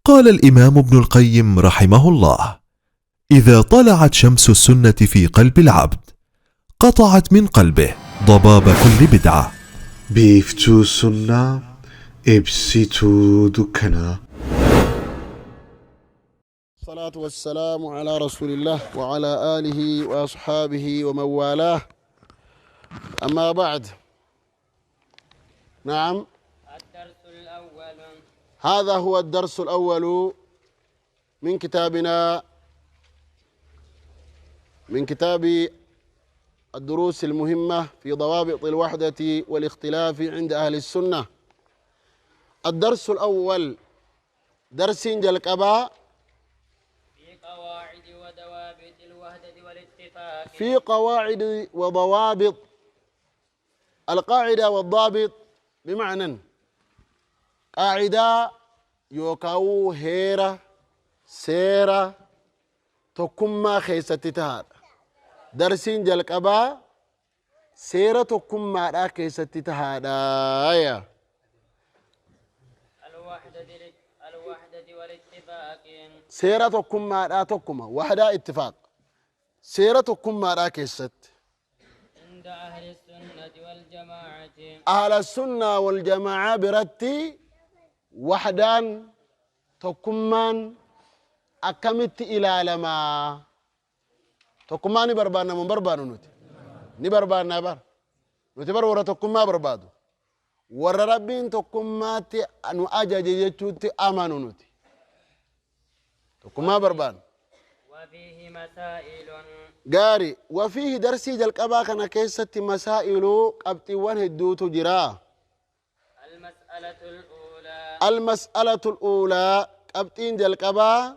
قال الإمام ابن القيم رحمه الله: إذا طلعت شمس السنة في قلب العبد قطعت من قلبه ضباب كل بدعة. Biiftuu sunnaa, ibsituu dukkanaa. الصلاة والسلام على رسول الله وعلى آله وأصحابه ومن والاه، أما بعد. نعم، الدرس الأول. هذا هو الدرس الأول من كتابنا، من كتاب الدروس المهمة في ضوابط الوحدة والاختلاف عند أهل السنة. الدرس الأول درس jalqabaa في قواعد وضوابط الوحدة والاتفاق. في قواعد وضوابط. القاعدة والضابط بمعنى قاعدة yookaan heera seera tokkummaa keessatti tahaadha. Darsiin jalqabaa seera tokkummaadhaa keessatti tahaadha. الوحدة والاتفاق. Seera tokkummaadhaa, tokkuma wahdaa, ittifaaq, seera tokkummaadhaa keessatti. عند أهل السنة والجماعة. Ahla sunnaa wal jamaa'a biratti wahdaan, tokkummaan akkamitti ilaalamaa? Tokkummaa ni barbaanna moo hin barbaannu? Nuti ni barbaannaa bar. Nuti bar warra tokkummaa barbaadu, warra Rabbiin tokkummaatti nu ajaje jechuutti amanu. Nuti tokkummaa barbaanna. وفيه مسائل. Gaari, وفيه, darsii jalqabaa kana keessatti مسائل, qabxiiwwan hedduutu jira. المسألة الأولى. المسألة الأولى, qabxiin jalqabaa.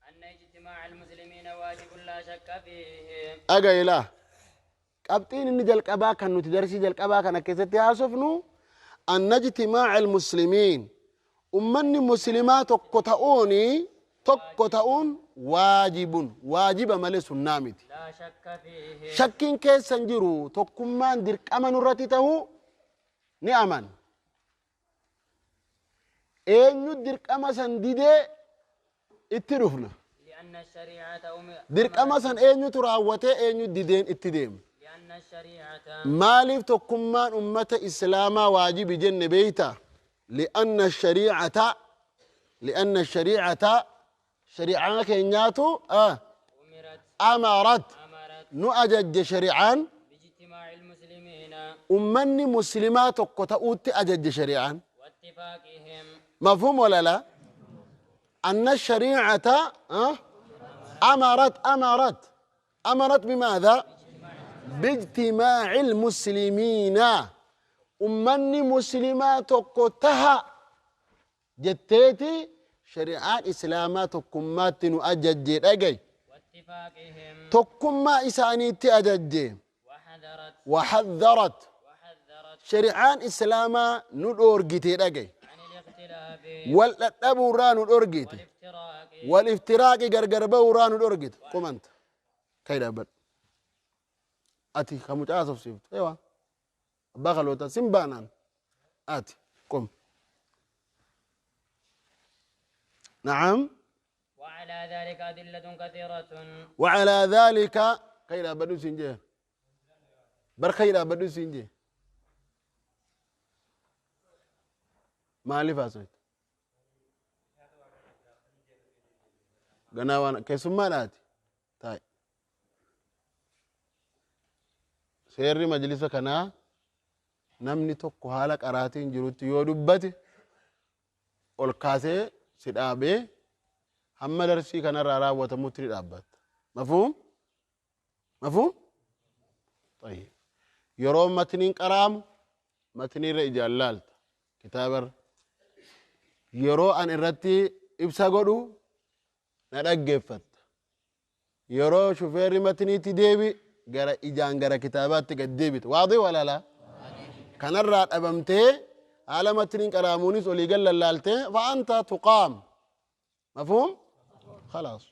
أن اجتماع المسلمين واجب لا شك فيه. Dhaga'ilaa, qabxiin inni jalqabaa kan nuti darsii jalqabaa kana keessatti haasofnu, أن اجتماع المسلمين, ummanni muslimaa tokko ta'uuni, tokko ta'uun واجب, waajiba malee sunnaa miti. لا شك فيه. Shakkiin keessan jiru, tokkummaan dirqama nurratti ta'uu ni aman. Eenyu dirqama san didee? Itti dhufna. لأن الشريعة Dirqama san eenyutu raawwatee, eenyu dideen itti deema. لأن الشريعة Maaliif tokkummaan ummata islaamaa waajibi jenne beeyta? لأن الشريعة, لأن الشريعة, shari'aa keenyaatu أمرت أمرت أمرت nu ajajje shari'aan باجتماع المسلمين ummanni muslimaa tokko ta'uutti ajajje shari'aan. واتفاقهم. مفهوم ولا لا؟ أن الشريعة أمرت أمرت أمرت بماذا؟ باجتماع المسلمين. Ummanni muslimaa tokko taha jetteeti shari'aan islaamaa tokkummaatti nu ajajje, dhagay. واتفاقهم. Tokkummaa isaaniitti ajajje. وحذرت وحذرت وحذرت shari'aan islaamaa nu dhoorgite, dhagay. عن الاختلاف Wal dhadhabuurraa nu dhoorgite. والافتراق. والافتراق, gargar ba'uurraa nu dhoorgite. قم أنت, kai dhaabbadhu. Ati ka mucaa haasofsiiftu, ewa abbaa kaloota sin baanaan, ati قم. نعم. وعلى ذلك أدلة كثيرة. وعلى ذلك, kai dhaabbadhu sin jee bar, kai dhaabbadhu sin jee. Maaliif haasofte? Ganaa waan keessummaadhaati taa'e. Seerri majlisa kanaa, namni tokko haala qaraatiin jirutti yoo dubbate, ol kaasee si dhaabee hamma darsii kanarraa raawwatamutti ni dhaabbatta. مفهوم؟ مفهوم؟ طيب, yeroo matniin qaraamu matniirra ijaan laalta, kitaabarra. Yeroo an irratti ibsa godhu na dhaggeeffatta. Yeroo shufeerri matniitti deebi, gara ijaan gara kitaabaatti gad deebita. واضح ولا لا؟ Kanarraa dhabamtee haala matniin qaraamuunis olii gad lallaaltee فأنت تقام. مفهوم؟ خلاص.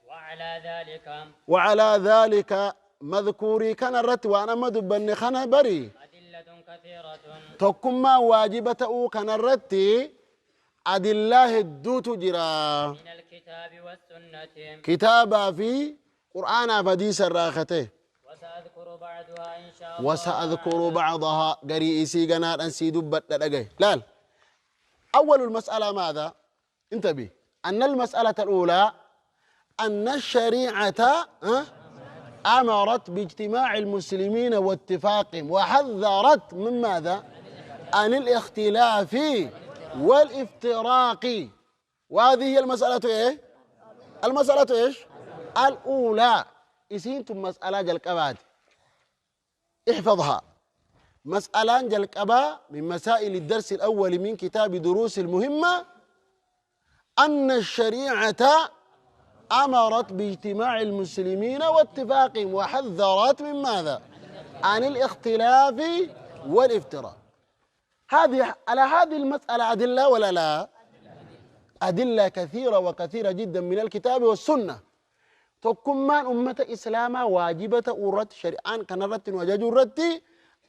وعلى ذلك وعلى ذلك, مذكوري كان الرت وانا ما دبني خنا بري أدلة كثيرة. Tokkummaa waajiba ta'uu kanarratti Adillaa hedduutu jira. من الكتاب والسنة. Kitaabaa fi Qur'aanaaf hadiisa irraa ka ta'e. وسأذكر بعضها إن شاء الله. وسأذكر بعضها garii isii ganaadhan sii dubbadha dhagaye. Laal. أول المسألة ماذا؟ انتبه أن المسألة الأولى أن الشريعة أمرت باجتماع المسلمين واتفاقهم وحذرت من ماذا؟ عن الاختلاف والافتراق. وهذه هي المسألة إيه؟ المسألة إيش؟ الأولى. إسينتم مسألة جلقبات احفظها. مسألة جلقبا من مسائل الدرس الأول من كتاب دروس المهمة أن الشريعة أمرت باجتماع المسلمين واتفاقهم وحذرت من ماذا؟ عن الاختلاف والافتراق. هذه على هذه المسألة أدلة ولا لا؟ أدلة كثيرة وكثيرة جدا من الكتاب والسنة. tokkummaan ummata islaamaa waajiba ta'uu irratti shari'aan kanarratti nu ajajuu irratti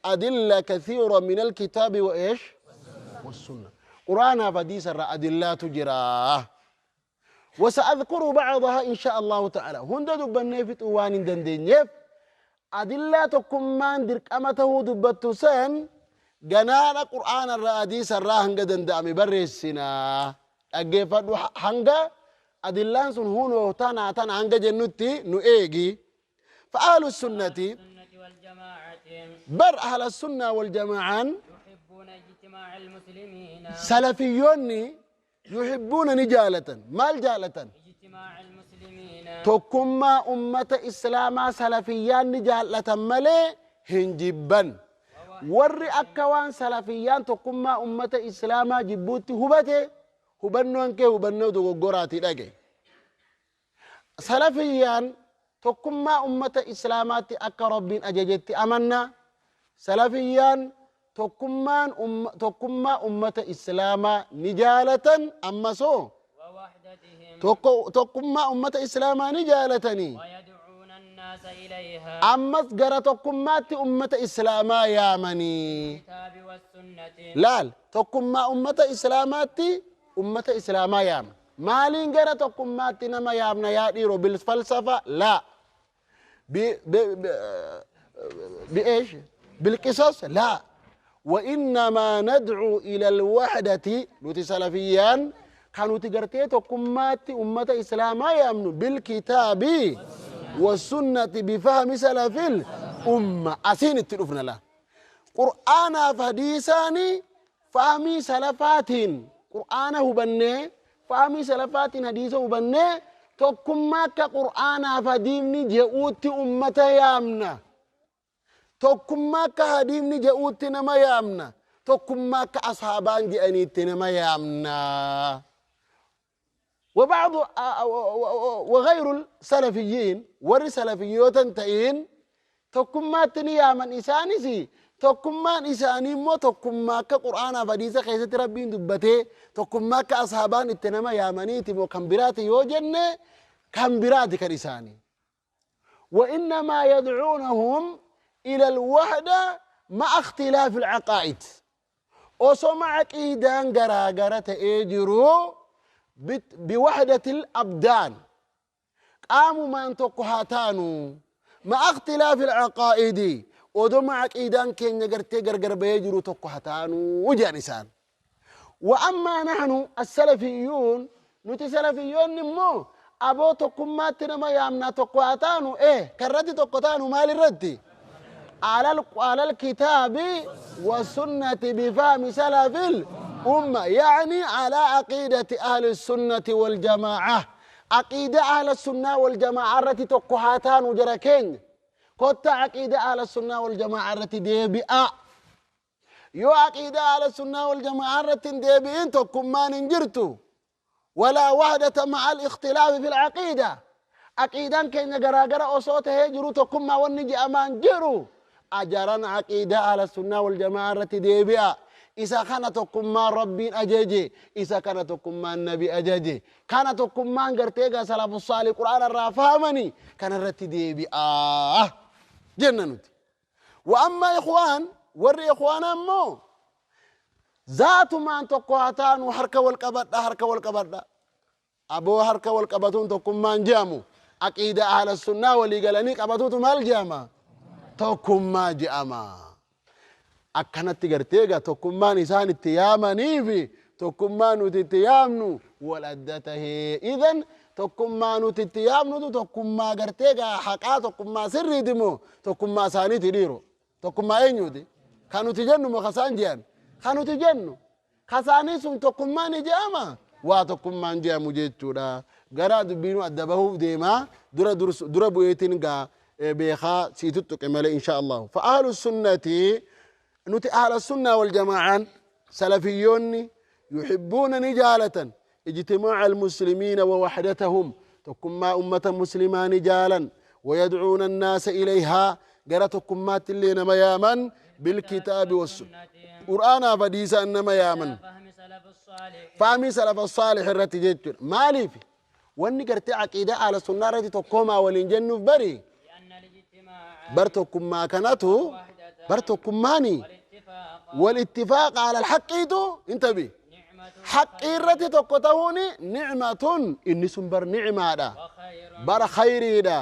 أدلة كثيرة من الكتاب وإيش؟ والسنة. قرآن حديث أدلة جرا. وسأذكر بعضها إن شاء الله تعالى. هند دبني في توان دندنيف أدلة تكمان درقمته دبتو سن جنان قرآن الحديث الراهن قدن دامي برسنا أجيفدو هنگا أدلان سن هونو تانا تانا هنگا جنوتي نو إيجي. فأهل السنة والجماعة بر أهل السنة والجماعة يحبون اجتماع المسلمين. سلفيوني يحبون نجالة ما الجالة اجتماع المسلمين tokkummaa ummata islaamaa salafiyyaan ni jaallatan malee hin jibban. Warri akka waan salafiyyaan tokkummaa ummata islaamaa jibbuutti hubate hubannoon kee hubannoo dogoggoraati dhage. Salafiyyaan tokkummaa ummata islaamaatti akka Rabbiin ajajetti amanna. Salafiyyaan tokkummaa ummata islaamaa ni jaalatan ammasoo ووحدتهم tokkummaa ummata islaamaa ni jaalatanii. ويدعون الناس إليها Ammas gara tokkummaatti ummata islaamaa yaamanii. الكتاب والسنة. Laal tokkummaa ummata islaamaatti ummata islaamaa yaamna. Maaliin gara tokkummaatti nama yaamna yaa dhiiroo? بالفلسفة؟ لا. ب ب ب بإيش؟ بالقصص؟ لا. وإنما ندعو إلى الوحدة. Nuti salafiyyaan kan nuti gartee tokkummaatti ummata islaamaa yaamnu بالكتاب والسنة بفهم سلف الأمة. Asiin itti dhufna la. Qur'aanaaf hadiisaani fahmii salafaatiin qur'aana hubannee fahmii salafaatiin hadiisa hubannee tokkummaa akka qur'aanaaf hadiifni je'uutti ummata yaamna. Tokkummaa akka hadiifni je'uutti nama yaamna. Tokkummaa akka ashaabaan je'aniitti nama yaamna. وبعض وغير السلفيين ور سلفيوتا تئين tokkummaatti ni yaaman isaanis tokkummaan isaanii immoo tokkummaa akka qur'aanaaf hadiisa keessatti Rabbiin dubbatee tokkummaa akka ashaabaan itti nama yaamaniiti moo kan biraati yoo jenne kan biraati kan isaanii. وإنما يدعونهم إلى الوحدة مع اختلاف العقائد. Osoma aqiidaan garaagara ta'ee jiru بوحدة الأبدان qaamumaan tokko haa taanu مع اختلاف العقائد odoma aqiidaan keenya gartee gargar bahee jiru tokko haa taanu jedhan isaan. وأما نحن السلفيون nuti salafiyoonni immoo aboo tokkummaatti nama yaamna tokko haa taanu karratti tokko taanu maal irratti? على الكتاب والسنة بفهم سلف الأمة، يعني على عقيدة أهل السنة والجماعة. عقيدة أهل السنة والجماعة التي tokko haa taanu jara keenya kottaa عقيدة أهل السنة والجماعة التي deebi'a. Yoo عقيدة أهل السنة والجماعة التي deebi'in tokkummaan hin jirtu. ولا وحدة مع الاختلاف في العقيدة. Aqiidaan keenya garaagara osoo tahee jiru tokkummaa wanni je'amaan jiru. Ajaran aqiidaa ahla sunnaa wal jamaa irratti deebi'a. Isa kana tokkummaan Rabbiin ajaje, isa kana tokkummaan Nabi ajaje, kana tokkummaan gartee gaa salafu saalih Qur'aana irraa fahamani kana irratti deebi'a jenna nuti. وأما إخوان warri ikhwaana ammoo Zaatumaan tokko haa taanu, harka wal qabadha, harka wal qabadha. Aboo harka wal qabatuun tokkummaan je'amu. Aqiida ahla sunnaa walii galanii qabatuutu maal je'ama? Tokkummaa je'ama. Akkanatti gartee egaa tokkummaan isaan itti yaamanii fi tokkummaa nuti itti yaamnu wal adda tahee. Idan tokkummaa nuti itti yaamnutu tokkummaa gartee egaa haqaa, tokkummaa sirriiti moo tokkummaa isaaniiti dhiiro? Tokkummaa eenyuuti? Kan nuti jennu moo kasaan je'an? Kan nuti jennu. Kasaanii sun tokkummaa ni je'ama? Waa tokkummaan je'amu jechuudha. Gara dubbiinuu adda bahuuf deemaa dura dura bu'eetiin gaa beekaa sii tuttuqe malee insha Allahu. Fa ahlu sunnati, nuti ahla sunnaa wal jamaa'aan salafiyyoonni, yuhibbuuna ni jaalatan ijtimaaca almuslimiina wa waxdatahum, tokkummaa ummata muslimaa ni jaalan, wayadcuuna annaasa ilayhaa, gara tokkummaatti illee nama yaaman, bilkitaabi wassunna, qur'aanaaf hadiisaan nama yaaman, فهم سلف الصالح fahmii salafa saalix irratti jechuudha. Maaliif wanni gartee aqiidaa ahla sunnaa irratti tokkoomaa waliin jennuuf bari لأن الاجتماع bar tokkummaa kanatu bar tokkummaani والاتفاق والاتفاق على الحق انتبه نعمة حق irratti tokko ta'uuni nicmatun, inni sun bar nicmaadha وخير bara khayriidha,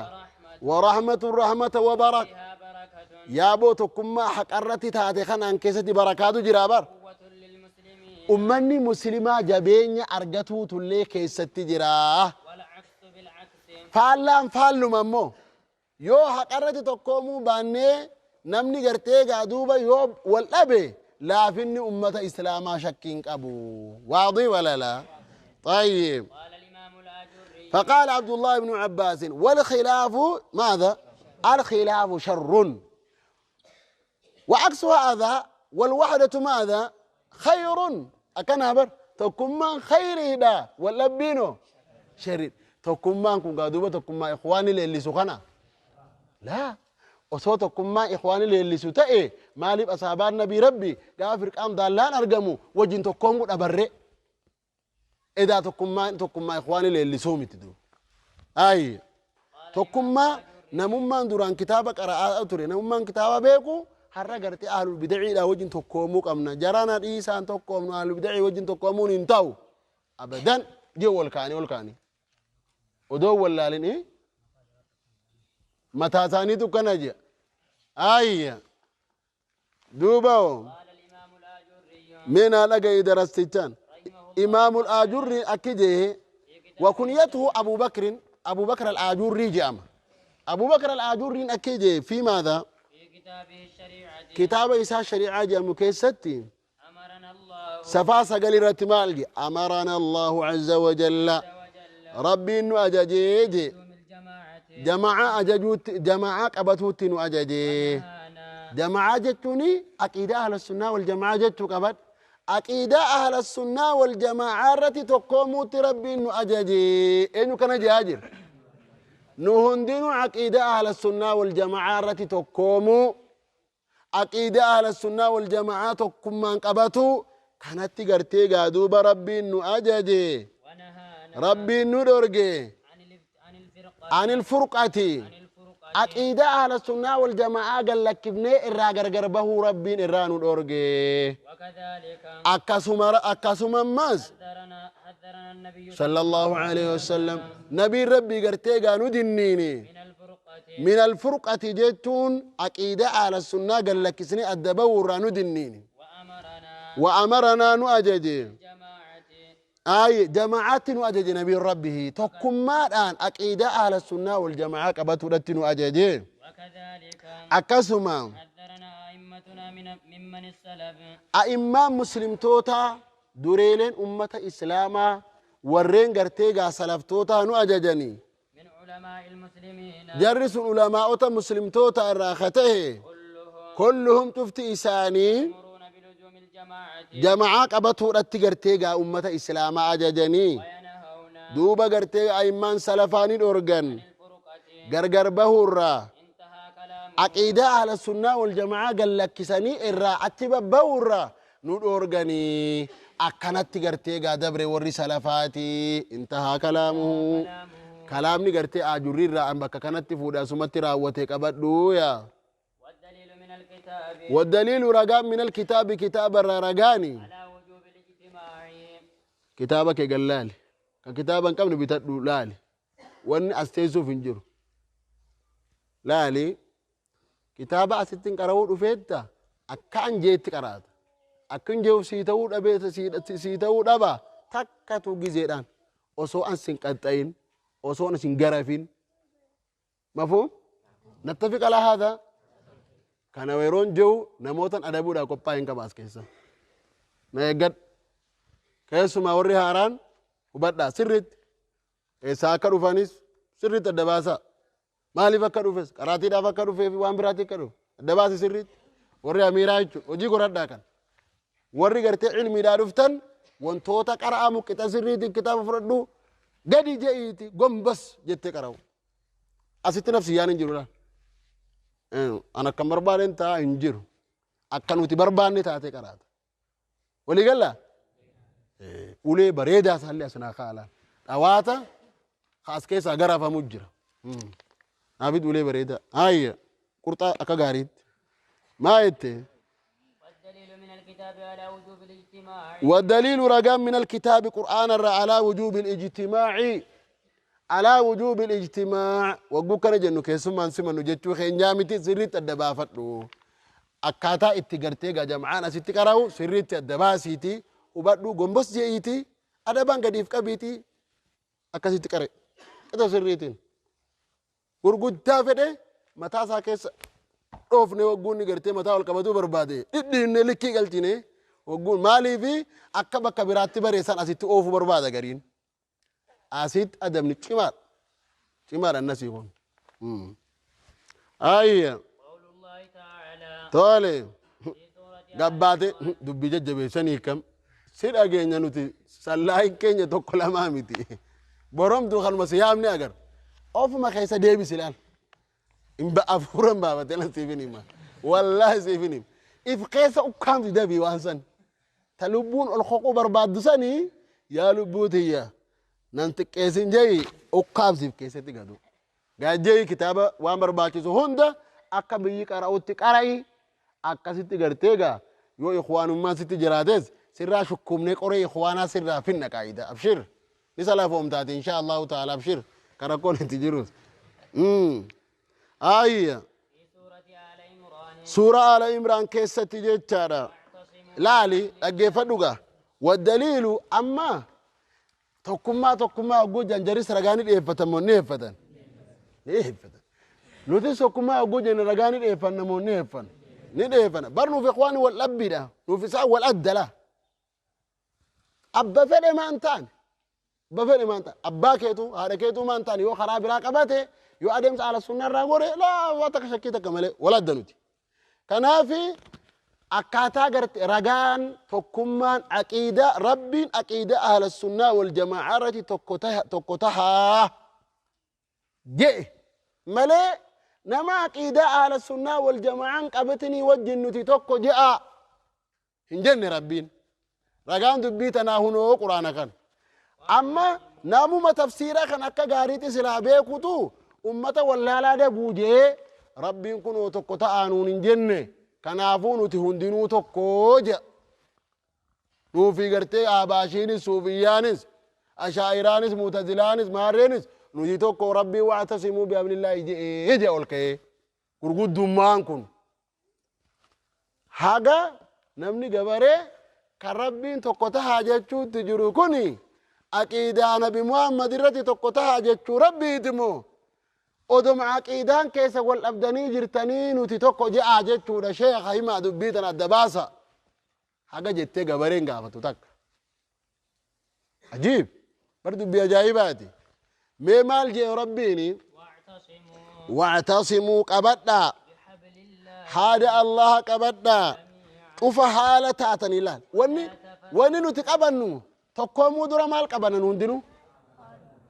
ورحمة rahmata وبرك فيها بركة yaaboo tokkummaa haqarratti taate kanaan keessatti barakaatu jira bar. قوة للمسلمين Ummanni muslimaa jabeenya argatuutullee keessatti jira. والعكس بالعكس Faallaan faalluma immoo yoo haqarratti tokkoomuu baannee namni gartee gaa duuba yoo wal dhabe laafinni ummata islaamaa shakkiin qabu. واضح ولا لا؟ طيب. قال الإمام الآجري فقال عبد الله بن عباس: والخلاف ماذا؟ الخلاف شر، وعكس هذا والوحدة ماذا؟ خير. أكن بر tokkummaan khayriidha, waldhabbiinoo sharri. Tokkummaan kun gaa duuba tokkummaa ikhwaani leellisu kana laa. Osoo tokkummaa ikhwaani leellisu ta'e maaliif asaabaan nabii rabbi gaafa firqaan daallaan argamu wajjin tokkoomuu dhabarre? Edaa tokkummaan tokkummaa ikhwaani leellisuu miti duuba. Ayi, tokkummaa namummaan duraan kitaaba qara'aa ture, namummaan kitaaba beeku, har'a gartee ahlul bidaciidha wajjin tokkoomuu qabna, jarana dhiisaan tokkoomnu, ahlul bidacii wajjin tokkoomuun hin ta'u abadan jee wal kaanii ol kaanii odoo wallaalin mataa isaaniitu kana jea. Ayya, duuba hoo? قال الإمام الآجري Meenaa dhaga'i darastichaan imaamul Aajurri akki jee, وكنيته أبو بكر، أبو بكر الآجري جأما أبو بكر الآجري أكي جee في ماذا؟ في كتابه الشريعة. Kitaaba isaa shari'aa jedhamu keessatti. أمرنا الله Safaa 9 irratti maal je? أمرنا الله عز وجل وجل rabbiin nu ajajee je لزوم الجماعة jama'a ajajuutti, jama'a qabatuutti nu ajajee. نهانا Jama'a jechuun aqiidaa ahla sunnaa wal jama'a jechuu qabad. Aqiidaa ahla sunnaa wal jama'a irratti tokkoomuutti rabbiin nu ajajee. Eenyu kana je'aa jira? Nu hundinuu aqiidaa ahla sunnaa wal jama'a irratti tokkoomuu, aqiidaa ahla sunnaa wal jama'a tokkummaan qabatu kanatti gartee gaa duuba rabbiin nu ajaje. ونهانا Rabbiin nu dhorge عن الفرقة عن الفرقة عن الفرقة aqiidaa ahla sunnaa wal jama'aa gallakkifnee irraa gargar bahuu rabbiin irraa nu dhorge. وكذلك Akkasuma ammas حذرنا النبي صلى الله عليه وسلم nabiin rabbii gartee gaa nu dinniini من الفرقة من الفرقة jechuun aqiidaa ahla sunnaa gallakkisnee adda bahuu irraa nu dinniini. وأمرنا وأمرنا nu ajaje بالجماعة ay jamaa'aatti nu ajaje nabiin rabbihi, tokkummaadhaan aqiidaa ahla sunnaa wal jama'aa qabatuudhatti nu ajaje. وكذلك Akkasuma حذرنا أئمتنا ممن السلف a'immaan muslimtoota, dureeleen ummata islaamaa, warreen gartee gaa salaftootaa nu ajajanii. من علماء المسلمين Jarri sun ulamaa'ota muslimtoota irraa ka tahe. كلهم كلهم cufti isaanii يأمرون بلزوم الجماعة jama'aa qabatuudhatti gartee gaa ummata islaamaa ajajanii. وينهون Duuba gartee a'immaan salafaa ni dhorgan عن الفرقة gargar bahuurraa. انتهى كلامه. Aqiidaa ahla sunnaa wal jama'aa gallakkisanii irraa achi babba'uurraa nu dhoorganii. Akkanatti gartee gaa dabre warri salafaati. انتهى كلامه. Kalaamni gartee Aajurri irraa an bakka kanatti fuudhe asumatti raawwate qabadhu yaa. والدليل من الكتاب والدليل رقام من الكتاب، كتاب الرقاني على Kitaaba kee gad laali. Kan kitaaba hin qabne bitadhu laali. Wanni as teessuuf hin jiru. Laali kitaaba asitti hin qara'uu dhufeetta akka an jeetti qaraata. Akka hin jee'uuf sii ta'uu dhabee sii ta'uu dhaba takkatu gizeedhaan osoo an sin qaxxayin osoo an sin garafin. Mafhum? Nattafiq alaa haadha? Kana yeroon je'u namootan adabuudhaa qophaa'e hin qaba as keessa. Na eeggadhu. Keessumaa warri haaraan hubadhaa sirriitti. Eessaa akka dhufanis sirriitti adda baasaa. Maaliif akka dhufes qaraatiidhaaf akka dhufee fi waan biraatti akka dhufe adda baasi sirriitti. Warri amiiraa jechuun hojii godhadhaa kan. Warri gartee ilmiidhaa dhuftan wantoota qara'amu qixa sirriitiin kitaaba fudhadhu gadi je'iiti gombas jettee qara'u. Asitti nafsiyyaan hin jiru laal. An akkan barbaadeen ta'a hin jiru. Akka nuti barbaanne taatee qaraata. Walii gallaa? Ulee bareedaa isaallee as naa kaa'a laal. Dhawaata ka as keessaa garafamu jira. Naafit ulee bareedaa. Haayya qurxaa akka gaariitti. Maa jette? والدليل من الكتاب على وجوب الاجتماع والدليل رقم من الكتاب قرآن على وجوب الاجتماع على وجوب الاجتماع وقو كان جنو كيسمان سمنو جتشو خينيا متي سريت الدبافتو akkaataa itti gartee gaa jam'aan asitti qara'u sirriitti adda baasiiti hubadhu gombos je'iiti adabaan gadiif qabiiti akkasitti qare qixa sirriitiin gurguddaa fedhe mataa isaa keessa dhoofne wagguun ni gartee mataa ol qabatuu barbaade dhidhiinne likkii galchine wagguun maaliifi akka bakka biraatti bareessan asitti oofuu barbaada gariin asitti adabni cimaadha cimaadha annasii kun ayya قول الله تعالى tole في سورة gabbaate dubbii jajjabeessanii kam si dhageenya nuti sallaahin keenya tokko lamaa miti boromtuu kanuma si yaamne agar ofuma keessa deebisi laal afuura hin baafatee lan siifin hima wallaahi siifin hima if keessa ukkaamti dabii waan san ta lubbuun ol koquu barbaaddu sanii yaa lubbuu tiyya nan xiqqeessin jeyi ukkaamsiif keessatti gadu gaajjeyi kitaaba waan barbaachisu hunda akka biyyi qara'utti qara'i akkasitti gartee gaa yoo ikhwaanummaan sitti jiraates sirraa shukkumnee qoree ikhwaanaa sirraa finna qaayida abshir ni salafoomtaati insha allahu ta'ala abshir ka rakkoon itti jirus ayya في سورة آل عمران suuraa aala imraan keessatti jechaadha واعتصموا laali dhaggeeffadhu gaa waddaliilu amma tokkummaa tokkummaa hogguu janjaris ragaa ni dhiyeeffatan moo ni dhiyeeffatan ni dhiyeeffatan nutis tokkummaa hogguu jenna ragaa ni dhiyeeffanna moo ni dhiyeeffanna ni dhiyeeffanna bar nuuf ikhwaani wal dhabbiidha nuuf isaan wal addala abba fedhe maan ta'an abba fedhe maan ta'an abbaa keetu haadha keetu maan ta'an yoo karaa biraa qabate yoo adeemsa ahla sunnaa irraa gore laa waa takka shakkii takka malee wal adda nuti kanaafi akkaataa garte ragaan tokkummaan aqiidaa rabbiin aqiidaa ahla sunnaa wal jamaa'a irratti tokko taha tokko tahaa je'e malee nama aqiidaa ahla sunnaa wal jamaa'aan qabatinii wajjin nuti tokko je'a hin jenne rabbiin ragaan dubbii tanaa hunoo quraana kana amma namuma tafsiira kan akka gaariitti silaa beekutu ummata wallaalaa dabuu jee rabbiin kunoo tokko ta'aa nuun hin jenne kanaafuu nuti hundinuu tokko jedha nuufii gartee abaashiinis suufiyyaanis ashaa'iraanis mu'tazilaanis maarreenis nuti tokko rabbii wa'tasimuu bihablillaahi je'ee jedha ol ka'ee gurguddummaan kun haga namni gabaree kan rabbiin tokko tahaa jechuutti jiru kuni aqiidaa nabi Muhammad irratti tokko tahaa jechuu rabbiiti moo odoma aqiidaan keessa wal dhabdanii jirtanii nuti tokko je'aa jechuudha sheekha himaa dubbii tan adda baasa haga jettee gabareen gaafatu takka ajiib bar dubbii ajaa'ibaati mee maal jee rabbiini واعتصموا wa'tasimuu qabadhaa بحبل الله haada allaha qabadhaa جميعا cufa haala taatan ilaal wanni wanni nuti qabannu tokkoomuu dura maal qabanan hundinuu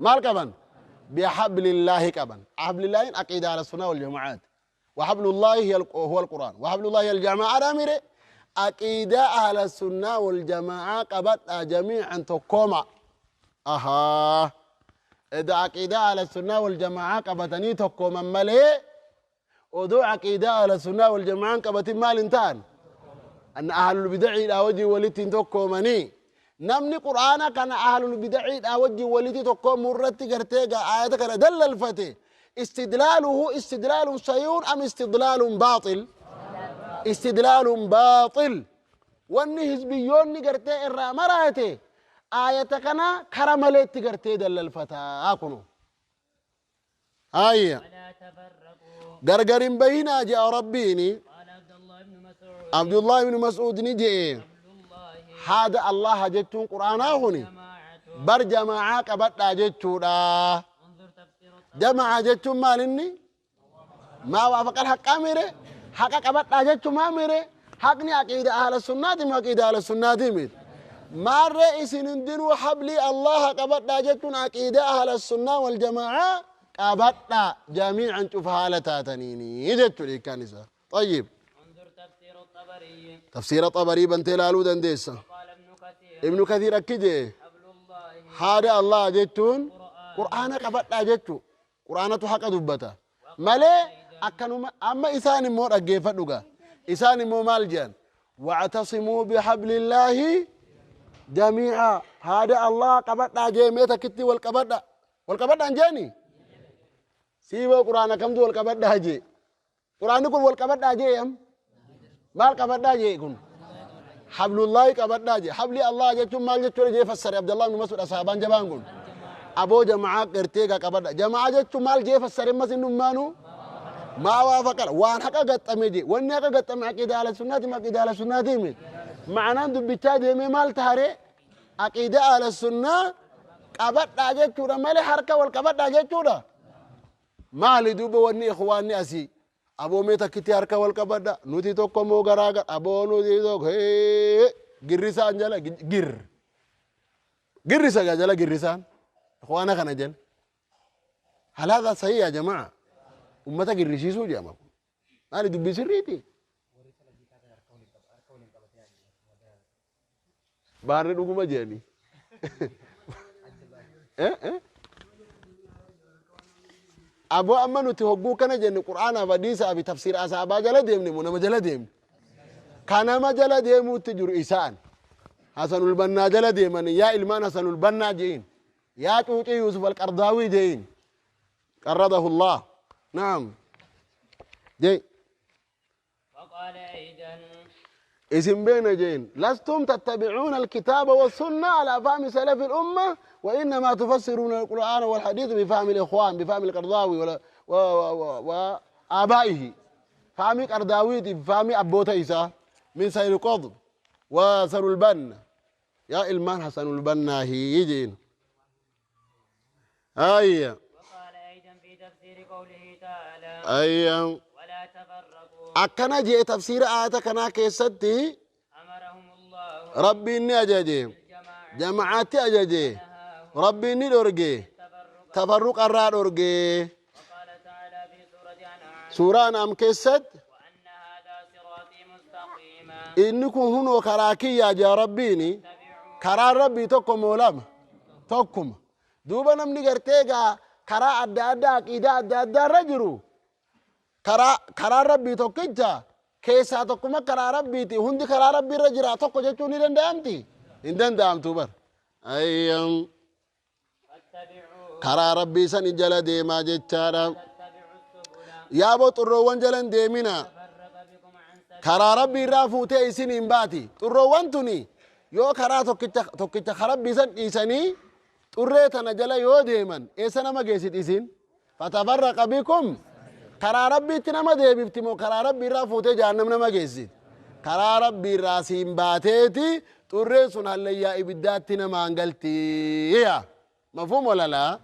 maal qaban bihablillaahi qaban hablillaahin aqiida ahla sunnaa wal jamaa'aati وحبل الله هي هو القرآن وحبل الله هي الجماعة الأميرة عقيدة أهل السنة والجماعة قبت جميعا تقوم أها إذا عقيدة أهل السنة والجماعة قبتني تقوم ملي ودو عقيدة أهل السنة والجماعة قبت مال انتان أن أهل البدع إلى وجه ولتين تقومني Namni Qur'aana kana ahlul bidaciidhaa wajjin walitti tokkoomuu irratti gartee egaa aayata kana dallalfate, istidlaaluhu istidlaalun sahiihun am istidlaalun baaxil? Istidlaalun baaxil. Wanni hizbiyyoonni gartee irraa maraate aayata kana kara maleetti gartee dallalfataa kunu. Haayya. ولا تفرقوا. Gargar hin bahinaa je'a Rabbiini. قال عبد الله بن مسعود Abdullah ibn Mas'uud ni je'e. حبل الله Haada Allaha jechuun Qur'aanaa kuni جماعة bar jamaa'aa qabadhaa jechuudha. انظر تفسير الطبري. Jama'a jechuun maal inni? Maa waafaqal haqqaa mire? Haqa qabadhaa jechuun maa mire? Haqni aqiida ahla sunnaati moo aqiida ahla sunnaati miti? Maarree isin hundinuu hablii Allaha qabadhaa jechuun aqiida ahla sunnaa wal jamaa'aa qabadhaa jamiican cufa haala taataniini jechuudha hiikkaan isaa. طيب. انظر تفسير الطبري. تفسير طبري بنتي لالو دنديسا. قال ابن كثير ابن كثير أكيد حبل الله haada Allah jechuun Qur'aana qabadhaa jechuu, Qur'aanatu haqa dubbata malee akkanuma. Amma isaan immoo dhaggeeffadhu gaa, isaan immoo maal jedhan? Wactasimuu bihablillaahi jamii'a, haada Allah qabadhaa jee, mee takkitti wal qabadha, wal qabadhaan jeeni siiboo Qur'aana kamtu wal qabadhaa jee? Qur'aanni kun wal qabadhaa jee am maal qabadhaa jee? Kun hablullaahi qabadhaa jee. Habli Allah jechuun maal jechuudha jee fassare Abdallah ibn Mas'ud, asaabaan jabaan kun. Aboo jama'aa gartee gaa qabadha, jama'aa jechuun maal jee fassare? Mas innummaanu maa waafaqala, waan haqa gaxxame jee. Wanni haqa gaxxame aqiida ahla sunnaati ma aqiida ahla sunnaati miti? Ma'anaan dubbichaa deemee maal taare? Aqiida ahla sunnaa qabadhaa jechuudha malee harka wal qabadhaa jechuudha maali? Duuba wanni ikhwaanni asii aboo mee takkitti harka wal qabadha, nuti tokko moo garaa gar, aboo nuti tokko hee girrisaan jala gir girrisa gaa jala girrisaan ikhwaana kana jala. هل هذا صحيح يا جماعة؟ Ummata girrisiisuu jedhama kun. Maali, dubbii sirriiti? Baarri dhuguma jedhanii. Eh, eh? Aboo amma nuti hogguu kana jenne Qur'aanaaf hadiisaa fi tafsiira asaabaa jala deemne moo nama jala deemne? Ka nama jala deemuutti jiru isaan. Hasanul Bannaa jala deemanii, yaa ilmaan Hasanul Bannaa je'in. Yaa cuucii Yuusuf Alqardaawii je'in. قرضه الله، نعم جي. وقال أيضا اسم بين جين لستم تتبعون الكتاب والسنة على فهم سلف الأمة، وإنما تفسرون القرآن والحديث بفهم الإخوان، بفهم القرضاوي ولا وآبائه، فهم قرضاوي، بفهم أبوتا إيسا من سيد القطب وسر البنا، يا إلمان حسن البنا هي يجين هيا. وقال أيضا في تفسير قوله تعالى أيا. ولا تفرقوا. Akkana jee tafsiira aayata kanaa keessatti. أمرهم الله Rabbiin ni ajaje بالجماعة. Jamacaatti ajaje. نهاهم Rabbiin ni dhorge التفرق. Tafarruqa irraa dhorge. وقال تعالى في سورة أنعام Suuraa An'aam keessatti وأن هذا صراطي مستقيما inni kun hunoo karaa kiyyaa jaa Rabbiini. اتبعوا. Karaan Rabbii tokko moo lama? Tokkuma. Duuba namni gartee gaa karaa adda addaa, aqiidaa adda addaa irra jiru, karaa karaan Rabbii tokkicha keessaa tokkuma karaa Rabbiiti, hundi karaa Rabbii irra jira tokko jechuun ni danda'amti? Hin danda'amtu bar. Ayyam. فاتبعوه. Karaa Rabbii san jala deemaa jechaadha. تتبعوا السبل. Yaaboo xurroowwan jalan deemina. تفرق بكم عن سبيل. Karaa Rabbii irraa fuutee isin hin baati xurroowwan tuni. Yoo karaa tokkicha tokkicha Rabbii san dhiisanii xurree tana jala yoo deeman eessa nama geessit isin? فتفرق بكم, karaa Rabbiitti nama deebifti moo karaa Rabbii irraa fuutee jahannam nama geessit? Karaa Rabbii irraa siin baateeti xurreen sun hallayyaa ibiddaatti namaan galtiya. مفهوم ولا لا؟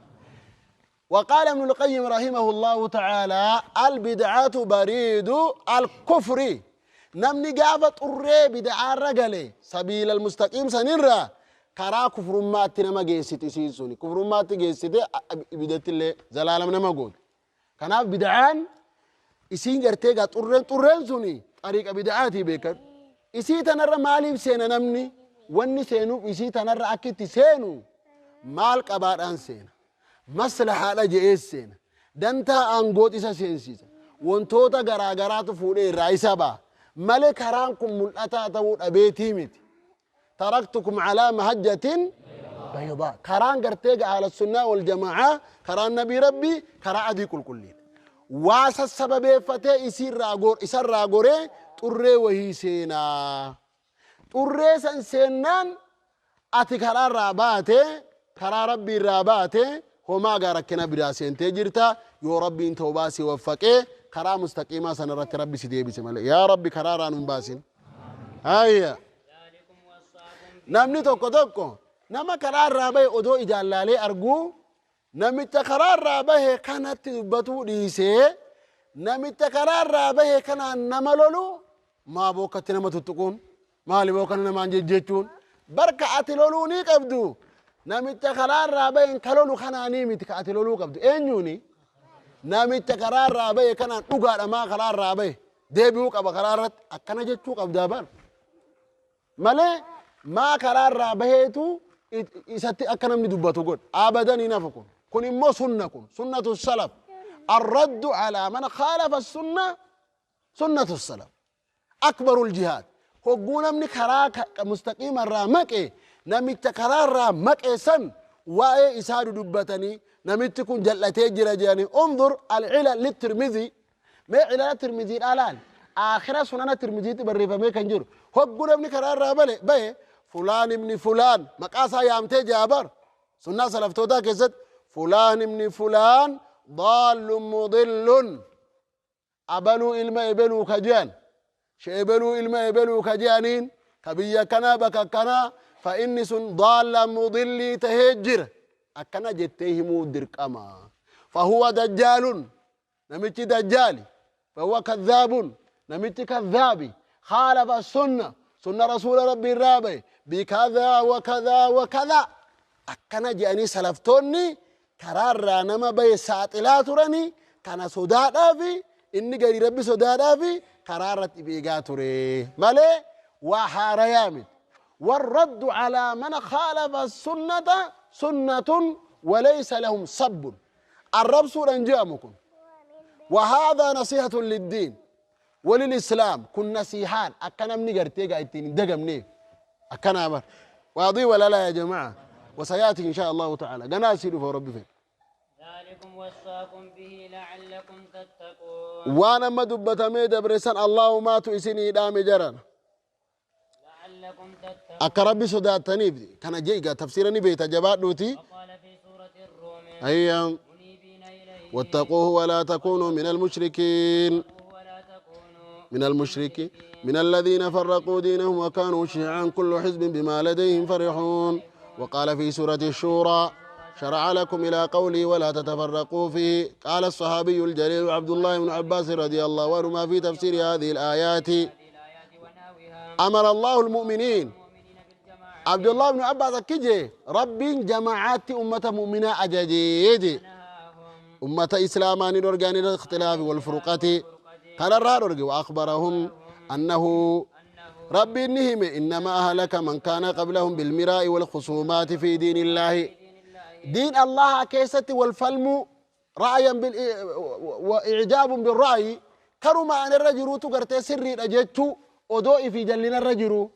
وقال ابن القيم رحمه الله تعالى: البدعة بريد الكفر. Namni gaafa xurree bid'aa irra gale سبيل المستقيم sanirra karaa kufrummaatti nama geessiti. Isiin suni kufrummaatti geessite, ibiddatti illee zalaalam nama goote. Kanaaf bid'aan isiin gartee gaa xurreen suni xariiqa bid'aatii beekan. Isii tanarra maaliif seena namni? Wanni seenuuf isii tanarra akka itti seenu maal qabaadhaan seena? Maslahaadha je'ees seena, dantaa aangoot isa seensisa, wantoota garaa garaatu fuudhee irraa isa ba'a malee karaan kun mul'ataa ta'uu dhabeetii miti. Taraktukum calaa mahajjatin baydaa. Karaan gartee ahla sunnaa wal jama'aa, karaan nabii rabbii karaa adii qulqulliidha. Waa sassababeeffatee isarraa goree xurree wahii seenaa. Xurree san seennaan ati karaarraa baate, karaa rabbii irraa baate, homaa gaa rakkina biraa seentee jirta. Yoo rabbiin tawbaa si waffaqee karaa mustaqiimaa sana irratti rabbi si deebise malee. Yaa rabbi, karaa irraa nun baasin. Hayya. Namni tokko tokko nama karaa irraa bahe odoo ijaan laalee arguu, namicha karaa irraa bahe kanatti dubbatuu dhiisee, namicha karaa irraa bahe kanaan nama lolu. Maa bookkatti nama tuttuquun maali? Bookkana namaan jejjechuun barka ati loluu ni qabdu. Namicha karaa irraa bahe ka lolu kanaanii miti. Ka ati loluu qabdu eenyuuni? Namicha karaa irraa bahe kanaan dhugaadha. Maa karaa irraa bahe deebi'uu qaba karaa irratti akkana jechuu qabdaa bar malee, maa karaa irraa baheetu isatti akka namni dubbatu godhe abadan hin hafu. Kun immoo sunna, kun sunnatu salaf. الرد على من خالف السنة سنة السلف أكبر الجهاد. Hogguu namni karaa mustaqiima irraa maqe, namicha karaa irraa maqe san waa'ee isaa dudubbatanii, namichi kun jal'atee jira jedhanii. انظر العلل للترمذي. Mee cilala Tirmiziidhaa laal. Aakhira Sunana Tirmiziitti barreeffamee kan jiru. Hogguu namni karaa irraa bale bahe, fulaan ibni fulaan, maqaa isaa yaamtee jaabar sunnaa salaftootaa keessatti, fulaan ibni fulaan ضال مضل, abaluu ilma ebeluu ka je'an, sheebeluu ilma ebeluu ka je'aniin, ka biyya kanaa bakka kanaa fa inni sun daalla mudillii tahee jira, akkana jettee himuu dirqama. فهو دجال, namichi dajjaali. فهو كذاب, namichi kadhaabi. خالف السنة, sunna rasuula rabbii irraa bahe, بكذا وكذا وكذا, akkana je'anii salaftoonni karaarraa nama bahe saaxilaa turanii. Kana sodaadhaafi inni gadi rabbi sodaadhaafi karaa irratti beegaa ture malee waa haarayaa miti. والرد على من خالف السنة سنة وليس لهم سب. الرب سورة جاءمكم وهذا نصيحة للدين وللإسلام. كن نصيحان أكنا من قرتي قاعدين دقمني أكنا أمر واضي ولا لا يا جماعة؟ وسيأتي إن شاء الله تعالى قناسي ربي فين. ذلكم وصاكم به لعلكم تتقون. Waan amma dubbatamee dabresan Allahumaatu isinii dhaame jaran. لعلكم تتقون. Akka rabbi sodaataniif kana jeega. Tafsiira ni beekta, jabaadhuuti. وقال في سورة الروم: ayya منيبين إليه واتقوه ولا تكونوا من المشركين. ولا تكونوا من المشركين، من الذين فرقوا دينهم وكانوا شيعا، كل حزب بما لديهم فرحون. وقال في سورة الشورى: شرع لكم، إلى قوله ولا تتفرقوا فيه. قال الصحابي الجليل عبد الله بن عباس رضي الله عنهما في تفسير هذه الآيات: الآيات ونحوها: أمر الله المؤمنين المؤمنين بالجماعة. عبد الله بن عباس كجي رب جماعات أمة مؤمنة أجاجيجي. نهاهم أمة إسلامان أرجان الاختلاف والفرقة كان الرارج. وأخبرهم أنه رب نهم إنما أهلك من كان قبلهم بالمراء والخصومات في دين الله. دين الله كيست والفلم رأيا وإعجاب بالرأي كرما أن الرجل تقرتي سري أجدت odoo fi jallina irra jiru,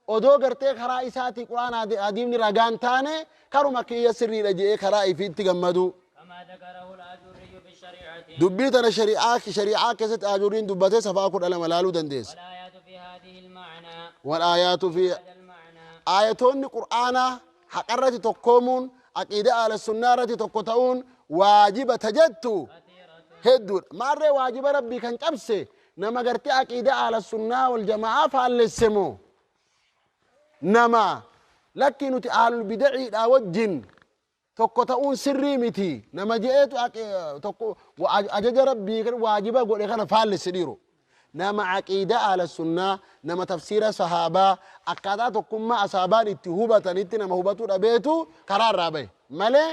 odoo gartee karaa isaatii quraana adiimni ragaan taane, karuma kiyya sirriidha jedhee karaa ifiitti gammadu. كما ذكره الآجري في الشريعة. Dubbii tana shari'aa keessatti Aajuriin dubbatee safaa 12 laaluu dandeessa. والآيات في هذه المعنى. والآيات في هذا المعنى. Aayatoonni qur'aanaa haqarratti tokkoomuun, aqiida ahla sunnaa irratti tokko ta'uun waajiba tajattu hedduudha. Maarree waajiba rabbii kan cabse nama gartee aqiida ahla sunnaa wal jamaa'aa faallesse moo nama lakkii nuti ahlul bidaciidha wajjin tokko ta'uun sirrii miti nama je'eetu tokko ajaja rabbii kan waajiba godhe kana faallesse? Dhiiru nama aqiida ahla sunnaa, nama tafsiira sahaabaa akkaataa tokkummaa asaabaan itti hubatanitti nama hubatuu dhabeetu karaa irraa bahe malee.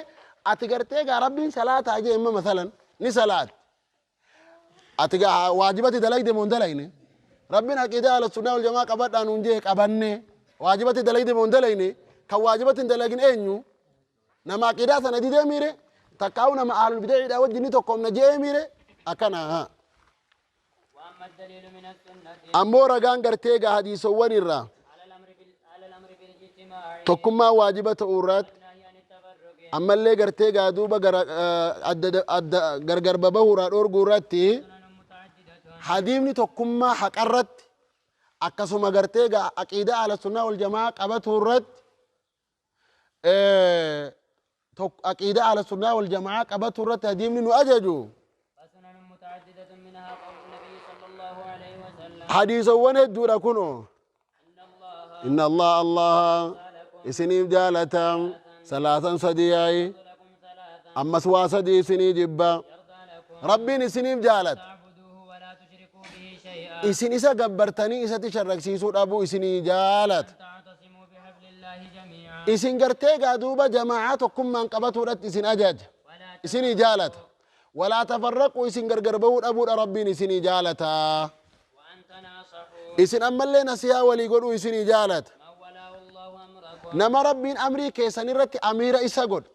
Ati gartee gaa rabbiin salaataa jee imma masalan ni salaat. Ati gaa waajibati dalagde moo hin dalagne? Rabbiin aqiida ahla sunnaa wal jamaa qabadhaa nuun jee qabanne, waajibati dalagde moo hin dalagne? Kan waajibati hin dalagin eenyu? Nama aqiidaa sana didee miire takkaa'u nama ahlul bidaciidha wajjin ni tokkoomna jee miire akkana haa. وأما الدليل من السنة Ammoo ragaan gartee gaa hadiisowwan irraa على الأمر الاجتماع Tokkummaa waajiba ta'uu irratti والنهي عن التفرق ammallee gartee gaa duuba gara adda adda gargar babahuuraa dhoorguu irratti سنن متعددة hadiifni tokkummaa haqarratti akkasuma gartee gaa aqiidaa ahla sunnaa wal jamaa qabatuu irratti aqiidaa ahla sunnaa wal jamaa qabatuu irratti hadiifni nu ajaju فسنن متعددة منها قول النبي صلى الله عليه وسلم hadiisowwan hedduudha kunoo إن الله inna allah allah isiniif jaalata salaasan sadiyaayi لكم ثلاثا ammas waa sadii isinii jibba يرضى لكم rabbiin isiniif jaalata تعبدوه ولا تشركوا به شيئا isin isa gabbartanii isatti sharraksiisuu dhabuu isinii jaalata تعتصموا بحبل الله جميعا isin gartee gaa duuba jamaa'aa tokkummaan qabatuudhatti isin ajaja ولا isinii jaalata walaa tafarraquu isin gargar bahuu dhabuudha rabbiin isinii jaalata وأن تناصحوا isin ammallee nasihaa walii godhuu isinii jaalata من ولاه الله أمركم nama rabbiin amrii keessan irratti amiira isa godhe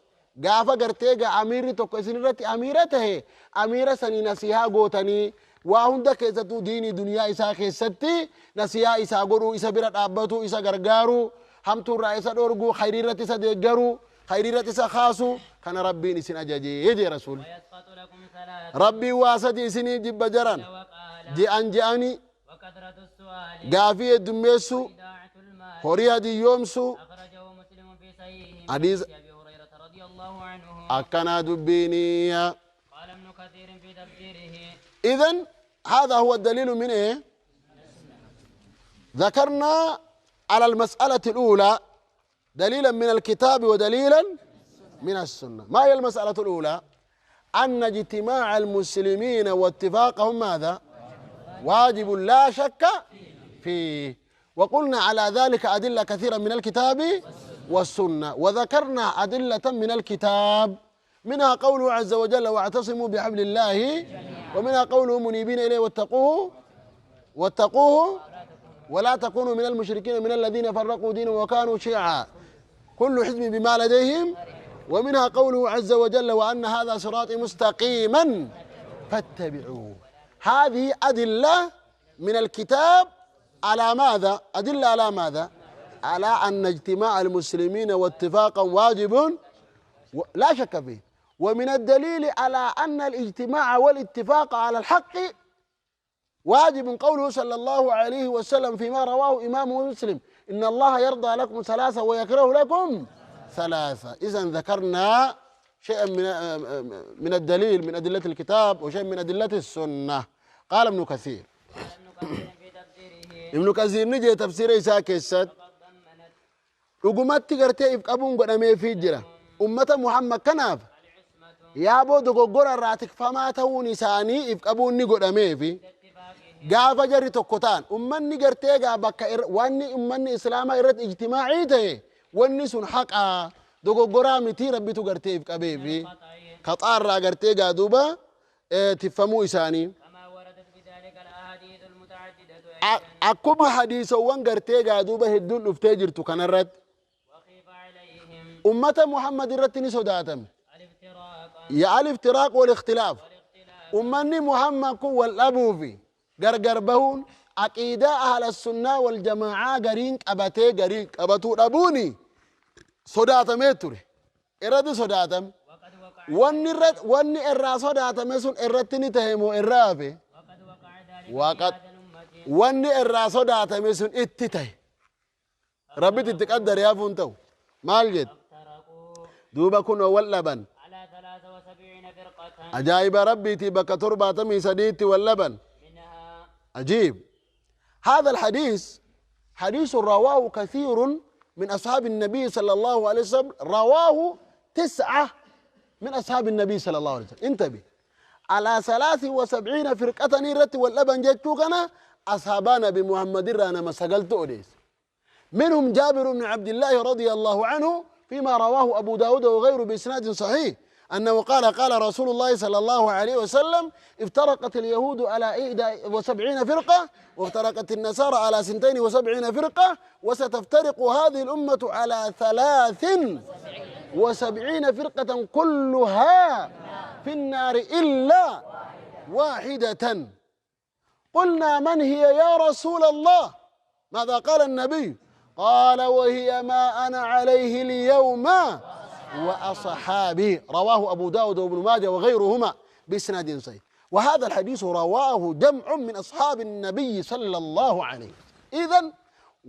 gaafa gartee gaa amiirri tokko isin irratti amiira tahe amiira sanii nasihaa gootanii waa hunda keessattuu diinii duniyaa isaa keessatti nasihaa isaa godhuu isa bira dhaabbatuu isa gargaaruu hamtuurraa isa dhorguu khayrii irratti isa deeggaruu khayrii irratti isa kaasuu kana rabbiin isin ajajee jee rasuul ويسقط لكم ثلاثا rabbiin waa sadi isinii jibba jaran وقال je'an je'anii وكثرة السؤال gaafii heddummeessuu إذاعة المال horii hadiyyoomsuu أخرجه مسلم في صحيحه من حديث حديث أبي هريرة رضي الله عنه akkanaa dubbiiniya قال ابن كثير في تفسيره إذن هذا هو الدليل من إيه؟ ذكرنا على المسألة الأولى دليلا من الكتاب ودليلا من السنة. ما هي المسألة الأولى؟ أن اجتماع المسلمين واتفاقهم ماذا؟ واجب لا شك فيه. وقلنا على ذلك أدلة كثيرة من الكتاب والسنة، وذكرنا أدلة من الكتاب منها قوله عز وجل واعتصموا بحبل الله، ومنها قوله منيبين إليه واتقوه واتقوه ولا تكونوا من المشركين من الذين فرقوا دينهم وكانوا شيعا كل حزب بما لديهم، ومنها قوله عز وجل وأن هذا صراطي مستقيما فاتبعوه. هذه أدلة من الكتاب على ماذا؟ أدلة على ماذا؟ على أن اجتماع المسلمين واتفاقا واجب لا شك فيه. ومن الدليل على أن الاجتماع والاتفاق على الحق واجب قوله صلى الله عليه وسلم فيما رواه إمام مسلم إن الله يرضى لكم ثلاثة ويكره لكم ثلاثة. إذن ذكرنا شيئا من الدليل من أدلة الكتاب وشيئا من أدلة السنة. قال ابن كثير، ابن كثير في تفسيره ابن كثير نجي تفسير إساء كيست قد ضمنت dhugumatti gartee if qabuun godhameefii jira ummata Muhammad kanaaf العصمة yaaboo dogoggora irraa tikfamaa ta'uun isaanii if qabuun ni godhameefi باتفاقهم gaafa jarri tokko ta'an ummanni gartee gaa bakka wanni ummanni islaamaa irratti ijtimaacii ta'e wanni sun haqaa dogoggoraa miti rabbitu gartee if qabeefi قطعي kaxaarraa gartee gaa duuba tiffamuu isaanii كما وردت بذلك الأحاديث المتعددة Akkuma hadiisowwan gartee gaa duuba hedduun dhuftee jirtu kanarratti وخيف عليهم ummata Muhammad irratti ni sodaatame الافتراق yaa aliftiraaq wal ikhtilaaf والاختلاف ummanni Muhammad kun wal dhabuufi gargar bahuun aqiidaa ahla sunnaa wal jamaa'aa gariin qabatee gariin qabatuu dhabuuni sodaatamee ture irratti sodaatame وقد وقع wanni irraa sodaatame sun irratti ni tahe moo irraa hafe وقد وقع ذلك في وقد هذا الأمة wanni irraa sodaatame sun itti tahe rabbitti itti qaddare hafuun ta'u maal jedhe افترقوا duuba kunoo wal dhaban على 73 فرقة ajaa'iba rabbiitii bakka 73tti wal dhaban منها عجيب. هذا الحديث حديث رواه كثير من أصحاب النبي صلى الله عليه وسلم، رواه 9 من أصحاب النبي صلى الله عليه وسلم. انتبه، على 73 فرقة رت واللبن جتوكنا أصحابنا بمحمد رانا ما سقلت أوليس. منهم جابر بن عبد الله رضي الله عنه فيما رواه أبو داود وغيره بإسناد صحيح أنه قال قال رسول الله صلى الله عليه وسلم افترقت اليهود على 71 فرقة وافترقت النصارى على 72 فرقة وستفترق هذه الأمة على 73 فرقة كلها في النار إلا واحدة. قلنا من هي يا رسول الله؟ ماذا قال النبي؟ قال وهي ما أنا عليه اليوم وأصحابي. رواه أبو داود وابن ماجه وغيرهما بإسناد صحيح. وهذا الحديث رواه جمع من أصحاب النبي صلى الله عليه وسلم. إذن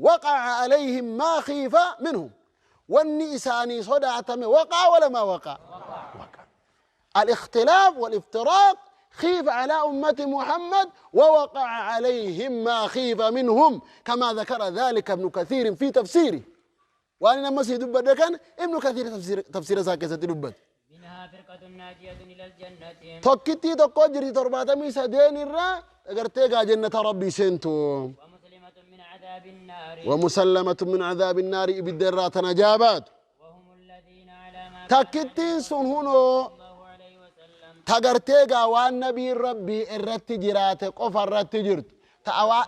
وقع عليهم ما خيف منهم. والنساني صدعتم وقع ولا ما وقع؟ وقع. الاختلاف والافتراق خيف على أمة محمد ووقع عليهم ما خيف منهم، كما ذكر ذلك ابن كثير في تفسيره. وأنا لما سيدبت كان ابن كثير تفسير ساكسة دبت. منها فرقة ناجية إلى الجنة. توكتي تقجري ترباتمي سدين الرا أجرتيجا جنة ربي سنتو. ومسلمة من عذاب النار. ومسلمة من عذاب النار إبدرات نجابات. وهم الذين على ما تكتي سنهنو تغرتيغا وان نبي ربي الرت جرات قف الرت جرت تاوا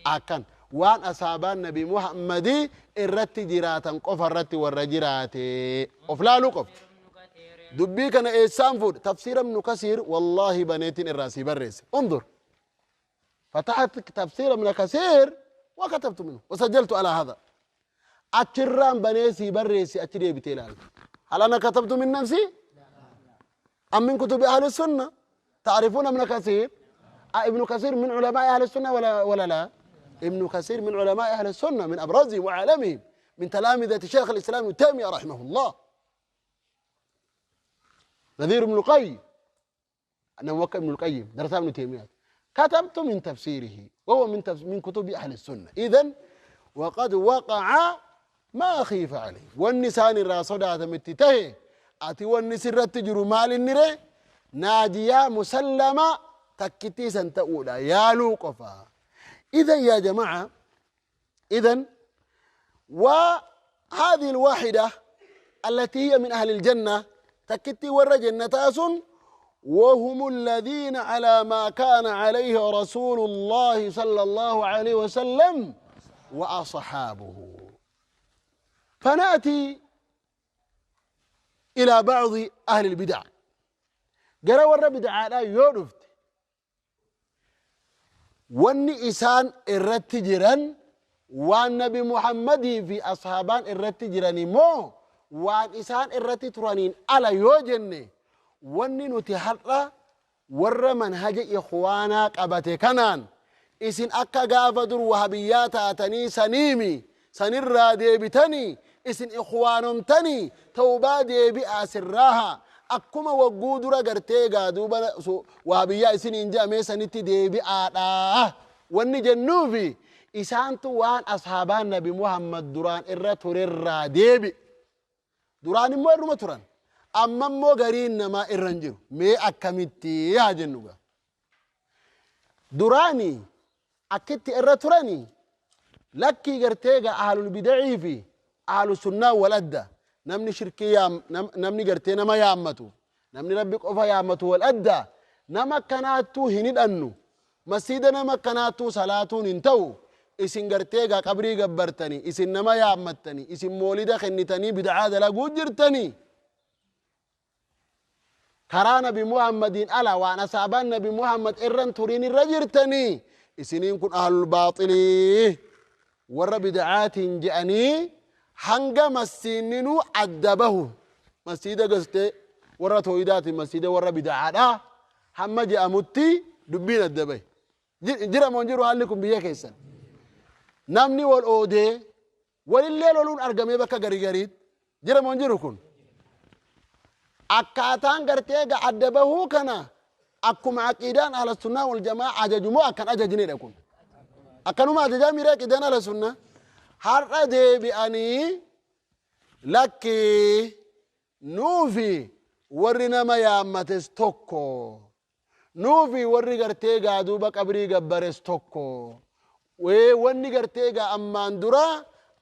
اكن وان اصحاب النبي محمد الرت جرات قف الرت ورجرات افلالو قف دبي كان ايسان فود تفسير ابن كثير والله بنيتين الراسي برس. انظر، فتحت تفسير ابن كثير وكتبت منه وسجلت على هذا. اترام بنيسي برسي اتري بتلال. هل انا كتبت من نفسي؟ أم من كتب أهل السنة؟ تعرفون ابن كثير؟ ابن كثير من علماء أهل السنة ولا لا؟ ابن كثير من علماء أهل السنة، من أبرزهم وعالمهم، من تلامذة شيخ الإسلام ابن تيمية رحمه الله. نذير ابن القيم، أنا موكل ابن القيم درس ابن تيمية، كتبت من تفسيره وهو من كتب أهل السنة. إذن وقد وقع ما خيف عليه. والنسان الراسودة متته أتي والنسر تجر مال النري ناجية مسلمة تكتي سنتقولا يا لوقفا. إذن يا جماعة، إذن وهذه الواحدة التي هي من أهل الجنة تكتي ور جنة وهم الذين على ما كان عليه رسول الله صلى الله عليه وسلم وأصحابه. فنأتي إلى بعض أهل البدع. قرأ ور بدع لا يعرفت واني إسان الرتجرا والنبي محمد في أصحابان الرتجراني مو وان إسان الرتجرانين على يوجني واني نتحرى ور منهج إخوانا قبته كنان إسن أكا غافدر وهبيات أتني سنيمي سنرى ديبتني إسن إخوانم تني توبا ديبي أسراها أكما وقودرا غرتيغا دوبا وهبيا إسن إنجا ميسا نتي ديبي آتا واني جنوبي إسان توان أصحابان نبي محمد دران إرى ترى ديبي دران مو إرى تران أما مو غرين ما إرنجر مي أكمتي يا جنوبا دراني أكتي إرى تراني لكي غرتيغا أهل البدع في أهل السنة والأدى نمني شركية نمني غرتينا ما يامتو نمني ربك أوفا يامتو والأدى نما كاناتو هند أنو مسيدنا ما كاناتو صلاتو ننتو إسن غرتيغا قبري غبرتني إسن نما يامتني إسن مولد خنتني بدعا دلا جرتني كرانا بمحمد ألا وأنا سابان نبي محمد إرن تورين الرجرتني إسنين كن أهل الباطل ور بدعات جأني hanga masiininu adda bahu masiida gaste warra tooyidaati masiida warra bidacaadha hamma je'amutti dubbiin adda bahe jira moo jiru haalli kun biyya keessan namni wal oodee walillee loluun argamee bakka garigariit jira moo jiru kun akkaataan gartee ga adda bahuu kana akkuma aqiidaan ahla sunnaa wal jamaa ajajumoo akkan ajajnedha kun akkanuma ajajaa miira aqiidaan ahla sunnaa har'a deebi'anii lakkii nuufi warri nama yaammates tokko nuufi warri gartee gaa duuba qabrii gabbares tokko wanni gartee gaa ammaan dura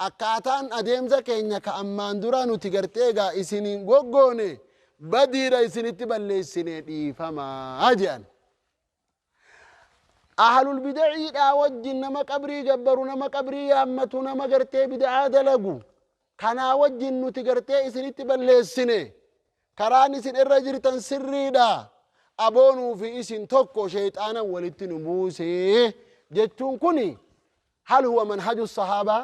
akkaataan adeemsa keenya ka ammaan dura nuti gartee gaa isiniin goggoone badiidha isinitti balleessine dhiifamaa jedhan. أهل البدع لا وجه نما قبري جبروا نما قبري يامتو نما قرتي بدعا دلقو كان وجه نتي قرتي إسن تبلسنه كراني سن الرجل تنسري دا أبونو في إسن توكو شيطانا ولتنموسي جتون كوني هل هو منهج الصحابة؟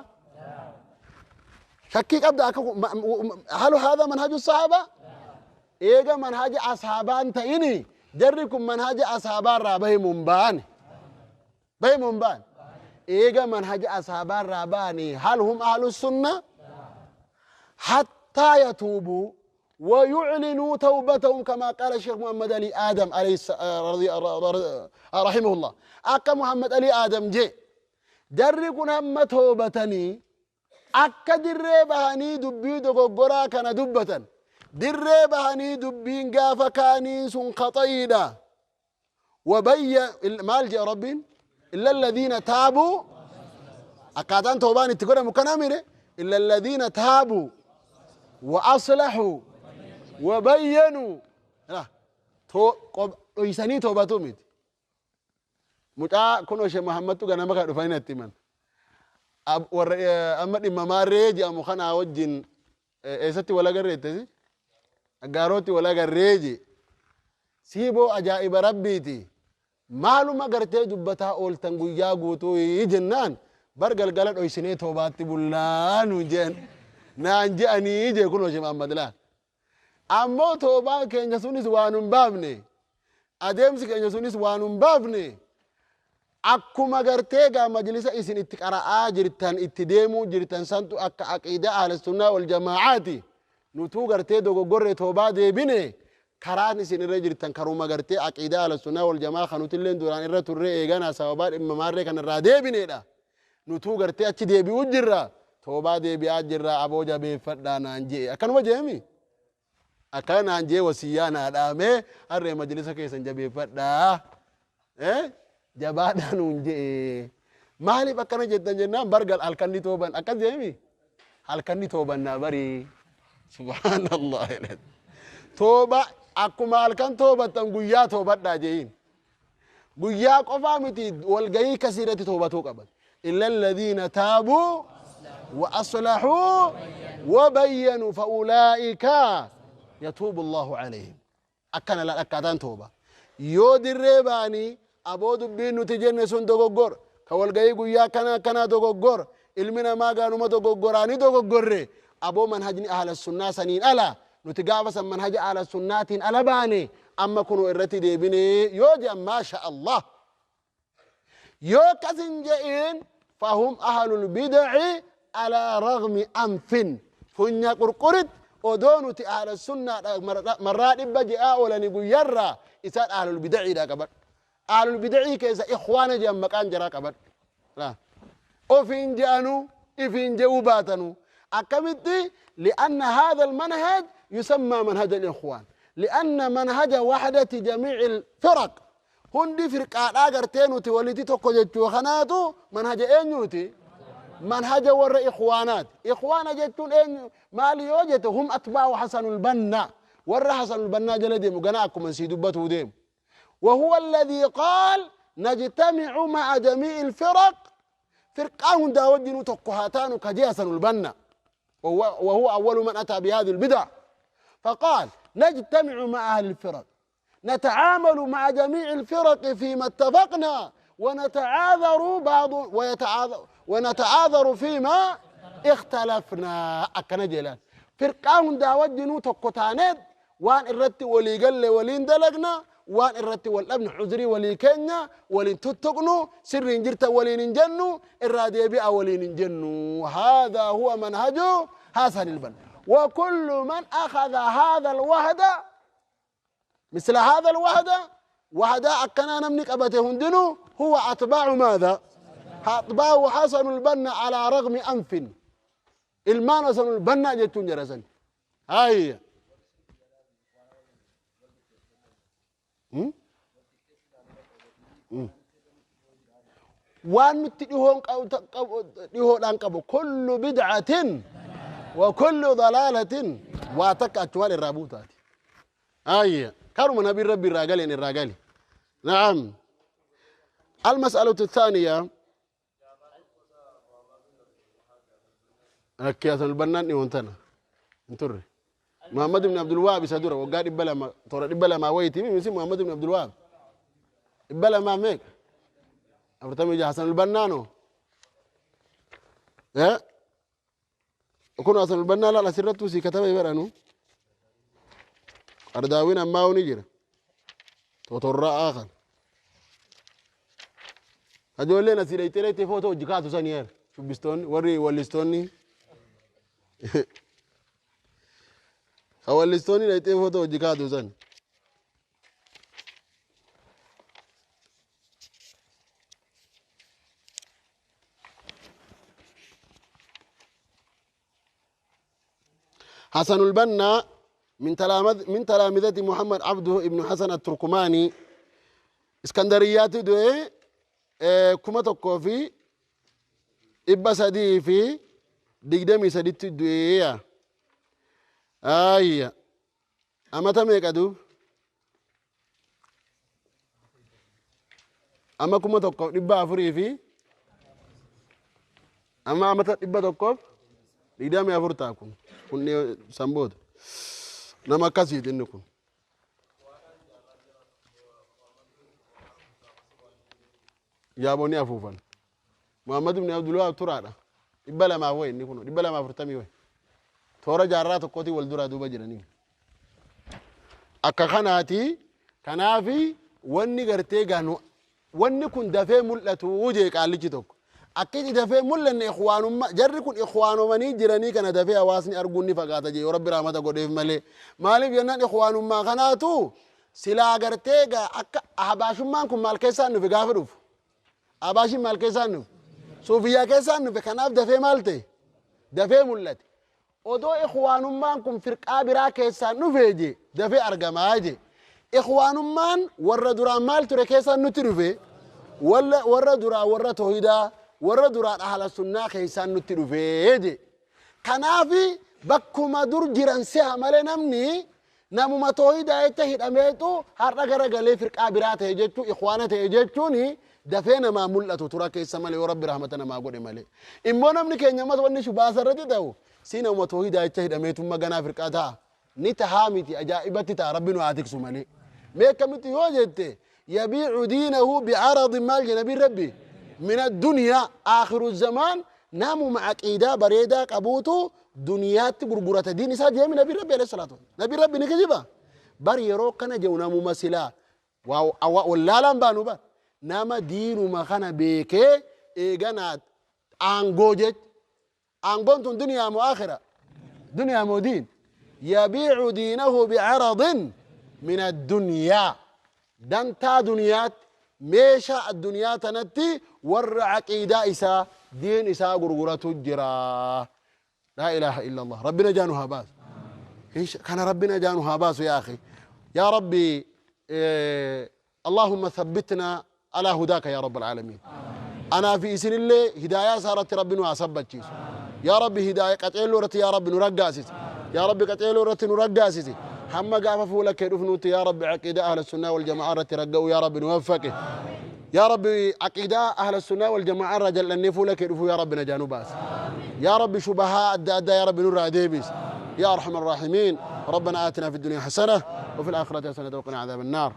Shakkii qabda akka halu haadha manhaju sahaaba? Eega manhaja ashaabaan ta'ini jarri kun manhaja ashaabaarraa bahe mun ba'an. Bahe mun ba'an. Eega manhaja ashaabaarraa ba'anii hal hum ahlu sunna? Hattaa yatuubuu ويعلنوا توبتهم كما قال الشيخ محمد علي آدم عليه رضي رحمه الله. أكا محمد علي آدم جي jarri kun hamma toobatanii akka dirree bahanii dubbii dogoggoraa kana dubbatan, dirree bahanii dubbiin gaafa kaanii sun qaxayiidha. Wabayya maal jedha Rabbiin? Illa alladhiina taabuu, akkaataan toobaan itti godhamu kana mire, illa alladhiina taabuu wa aslahuu wa bayyanuu. Dhoysanii toobatuu miti. Mucaa kun Sheekh Muhammadtu ganama kana dhufanii natti himan. Warra amma dhimma maarree jedhamu kanaa wajjin eessatti wal agarreettesi? Aggaarootti wal agarree je. Siiboo ajaa'iba Rabbiiti. Maaluma gartee dubbataa ooltan guyyaa guutuu jennaan bar galgala dhoysinee toobaatti bullaa nuun jeen. Naan je'anii jee kun Sheekh Muhammad laal. Ammoo toobaan keenya sunis waan hin baafne. Adeemsi keenya sunis waan hin baafne. Akkuma gartee gaa majlisa isin itti qara'aa jirtan itti deemuu jirtan santu akka aqiidaa ahlusunnaa wal jamaacaati. Nutuu gartee dogoggorre toobaa deebine karaan isin irra jirtan karuma gartee aqiidaa ahlusunnaa wal jamaa kan nutilleen duraan irra turre eeganaa sababaa dhimma maarree kan irraa deebineedha. Nutuu gartee achi deebi'uu jirra. Toobaa deebi'aa jirra aboo jabeeffadhaa naan je'e. Akkanuma jeemi? Akkana naan je'e wasiyyaa naa dhaamee harree majlisa keessan jabeeffadhaa. Jabaadhaa nuun je'e. Maaliif akkana jettan jennaan bargal halkanni tooban akkas jeemi? Halkanni toobannaa barii. Subhaanallah. Tooba akkuma halkan toobattan guyyaa toobadhaa je'iin. Guyyaa qofaa miti walgahii kasii irratti toobatuu qaban. Illa alladhiina taabuu wa aslahuu wa bayyanuu fa ulaa'ika yatuubu Allahu alayhim. Akkana laal akkaataan tooba. Yoo dirree ba'anii aboo dubbiin nuti jenne sun dogoggor, ka walgahii guyyaa akkana akkanaa dogoggor, ilmi namaa gaanuma dogoggoraanii dogoggorre, aboo manhajni ahla sunnaa saniin ala, nuti gaafa san manhaja ahla sunnaatiin ala baane, amma kunoo irratti deebinee yoo jedhan maasha Allah. Yoo akkas hin je'in fahum ahlul bid'i alaa ragmi anfin, funya qurqurit odoo nuti ahla sunnaadha marraa dhibba je'aa oolanii guyyarraa isaan ahlul bid'iidha qabadhu. Ahlul bid'ii keessa ikhwaana jedhan maqaan jaraa qabadhu. Ofiin je'anuu ifiin je'uu baatanuu akkamitti? Li'anna haadha almanhaj yusammaa manhaja al-ikhwaan, li'anna manhaja wahdati jamiici al-firaq, hundi firqaadhaa gartee nuti walitti tokko jechuu kanaatu manhaja eenyuuti? Manhaja warra ikhwaanaati. Ikhwaana jechuun eenyu maali yoo jette, hum atbaa'u Hasanul Banna, warra Hasanul Bannaa jala deemu gana akkuma sii dubbatuu deemu. وهو الذي قال نجتمع مع جميع الفرق، فرقاهم داودين تقهاتان كجي حسن البنا، وهو أول من أتى بهذه البدع. فقال نجتمع مع أهل الفرق، نتعامل مع جميع الفرق فيما اتفقنا، ونتعاذر بعض ويتعاذر ونتعاذر فيما اختلفنا. أكنا جلال فرقاهم داودين تقهاتان وان الرت ولي قل ولين دلقنا waan irratti wal dhabne cuzrii walii keenya waliin tuttuqnu, sirriin jirta waliin hin jennu, irraa deebi'a waliin hin jennu. Haadha huwa manhaju Hasan ilbanna wa kullu man akhadha hadha alwahda misla hadha alwahda, wahda akkanaa namni qabate hundinuu huwa atbaacu maadha? Atbaacu Hasanu lbanna alaa ragmi anfin, ilmaan Hasanu lbanna jechuun jarasan. Hayya, waan nutti dhihoodhaan qabu kullu bidcatin wa kullu dalaalatin waa takka achumaan irraa buutaati. Ayya, kanuma nabiin Rabbi irraa galeen irraa gali. Naam, المسألة الثانية ركي حسن البنان dhiyoon hin turre. Muhammad ibn Abdul Wahab isa dura waggaa 200 toora 200 wayitii misi. Muhammad ibn Abdul Wahab 200 meeqa? 46. Hasan al-Bannaano. Kun Hasanul Bannaa laal asirrattuu sii katabe badhanu. Qardaawiin ammaa ni jira. Totorra'aa kan. Ijoolleen asii dhayxee dhayxee footoo hojii kaatu sanii heera. Shubbistoonni warri wallistoonni. Ka wallistoonni dhayxee footoo hojii kaatu sani. حسن البنا من تلامذة محمد عبده ابن حسن التركماني اسكندريات دوي كما tokkoo fi 323tti du'eeya. Ayya. Amata meeqa duub? Amma 1400 fi amma amata 124 ta'a kun. Kun sanboota. Nama akkasiiti inni kun. Yaabonni afuufan. Muhammad ibn Abdul turaadha. 200 wayi inni kun 240 wayi. Toora jaarraa tokkootii wal duraa duuba jiranii. Akka kanaati kanaafi wanni gartee gaanu wanni kun dafee mul'atu jee qaallichi tokko. Akkitti dafee mul'anne ikhwaanummaa jarri kun ikhwaanomanii jiranii kana dafee hawaasni arguun ni fagaata jee yoo rabbi rahmata godheef malee. Maaliif jennaan ikhwaanummaa kanaatu silaa gartee gaa akka ahbaashummaan kun maal keessaan dhufe gaafa dhufu. Ahbaashiin maal keessaan dhufe? Suufiyyaa keessaan dhufe kanaaf dafee maal ta'e? Dafee mul'ate. Odoo ikhwaanummaan kun firqaa biraa keessaan dhufe jee dafee argamaa jee. Ikhwaanummaan warra duraan maal ture keessaan nutti dhufe? Warra duraa warra toohidaa warra duraan ahla sunnaa keessaan nutti dhufe jee. Kanaafi bakkuma dur jiran si'a malee namni namuma toohidaa jecha hidhameetu har'a garagalee firqaa biraa ta'e jechuun ikhwaana ta'e jechuun dafee namaa mul'atu tura keessa malee yoo rabbi rahmata namaa godhe malee. Immoo namni keenya ammas wanni shubaasa irratti ta'u si namuma toohidaa jecha hidhameetumma ganaa firqaa ta'a. Ni tahaa miti ajaa'ibatti ta'a rabbi nu haa tiksu malee. Mee akkamitti yoo jette yabiicu diinahu bicaradin maal jedhe nabiin rabbi min addunyaa aakhiru zamaan namuma aqiidaa bareedaa qabuutu duniyaatti gurgurata diin isaa jeemi nabiin rabbi alayhi salaatu nabiin rabbi ni kijiba bar yeroo kana jedhu namuma silaa wallaalaan baanu bar nama diinuma kana beekee eeganaa aangoo jech aangoon tun duniyaa moo aakhira duniyaa moo diin yabiicu diinahu bicaradin min addunyaa dantaa duniyaatti meeshaa addunyaa tanatti warra aqiidaa isaa diin isaa gurguratu jira. لا إله إلا الله ربنا جانها باس كان ربنا جانها باس يا أخي يا ربي اللهم ثبتنا على هداك يا رب العالمين. أنا في إسن الله هداية صارت ربنا وأثبت يا ربي هداية قتيل ورتي يا رب نرقاسيس يا ربي قتيل ورتي نرقاسيس هم قافوا لك يدفنوت يا رب عقيدة أهل السنة والجماعة رتي يا رب نوفقه يا ربي عقيدة أهل السنة والجماعة رجل النفو لك يدفو يا رب نجانو باس يا رب شبهاء أدى يا رب نور ديبس يا أرحم الراحمين. ربنا آتنا في الدنيا حسنة وفي الآخرة حسنة وقنا عذاب النار.